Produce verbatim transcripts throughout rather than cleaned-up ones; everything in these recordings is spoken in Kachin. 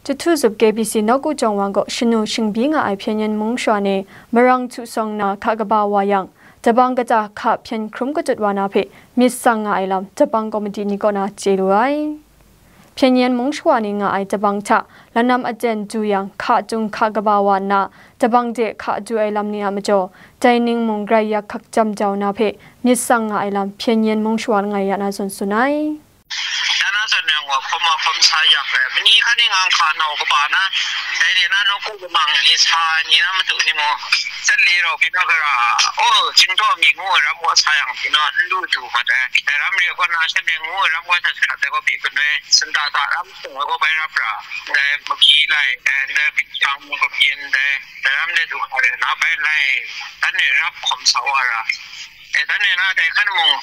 Jahtu zup K B C nawku jawng wa gaw shanu shingbyi nga ai hpyen yen mung shawa ni marang htu sawng na hka kaba wa yang, dabang kata hka hpyen hkrum katut wa na hpe myit tsang nga ai lam dabang kawmadi ni kaw na chye lu ai. Hpyen yen mung shawa ni nga ai dabang hta lanam aten du yang, hka tung hka kaba wa nna, dabang de hka du ai lam ni a majaw, dai ning mung grai yak hkak jam jau na hpe myit tsang nga ai lam hpyen yen mung shawa langai ya na zawn tsun ai. Dana zawn yang wa hkawm ma hkawm sa yak ai, mani hkan e ngang hka nau kaba na, dai de na nawku lamang ni sa ni na matu ni mung, Sat le rau byin na gara, oh, Jinghtaw mi ngu ai ram wa sa yang, byin na n lu du mat ai. Dai ram re gaw na shanhte ngu ai ram wa sa sa dai gaw byi gun ai, sunda ta ram sung ai gaw bai rap ra, dai magyi lai, eh, dai gachang magyi ndai, dai ram de du hkra re na bai lai, dan re rap hkawm sa wa ra. E, dan e na dai hkan mung,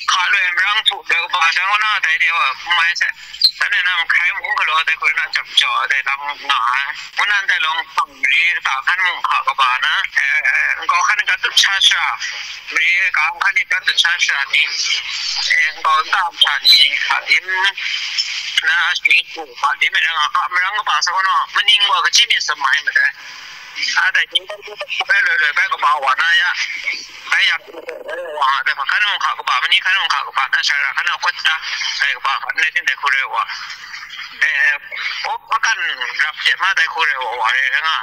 hka loi marang htu dai kaba jang na dai de wa, hkum mai sai. Dan e na mahkai mung galaw dai hkoi na jam jaw dai lam nga ai. Mung nan dai lawng hpang mare kata hkan mung hka kaba na, e, nkau hkan ka tut sha sha, mare ka hkan ni ka tut sha sha ni, e, nkau nta sha ni, hka dim na shi ku, hka dim e nga hka marang kaba sa kono, maning gaw kaji myit sa mai ma dai. A dai hpyen bai loi loi bai kaba wa na ya, bai yak wa, dai hpa hkan mung hka kaba, mani hkan mung hka kaba, na sha ra hkan na kwat da, dai kaba hkan na tin dai hku rai wa. Eh, o, hpakan rap hte ma dai hku rai wa, wa re nga.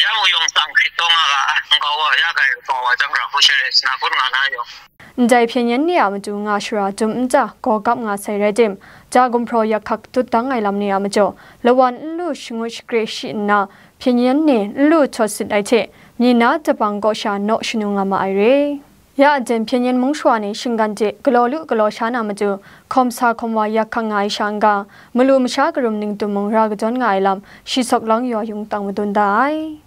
Ya mu yawng tsang hkrit taw nga ga, nkau wa, ya gai kaba wa, jang ra hku share sna kun nga na yawng. Ndai hpyen yen ni a matu nga shara dum nta gaw gap nga sai rai tim, ja gumhpraw yak hkak tut dang ai lam ni a majaw, lawan n lu shangut shakre shi nna, hpyen yen ni n lu htawt sit ai hte, myi na dabang kaw sha naw shanu nga ma ai re. Ya aten hpyen yen mung shawa ni shinggan hte galaw lu galaw sha na matu, hkawm sa hkawm wa yak hkak nga ai sha n-ga, malu masha karum ningtum mung ra kadawn nga ai lam, shi sawk lang yaw yung tang madun da ai.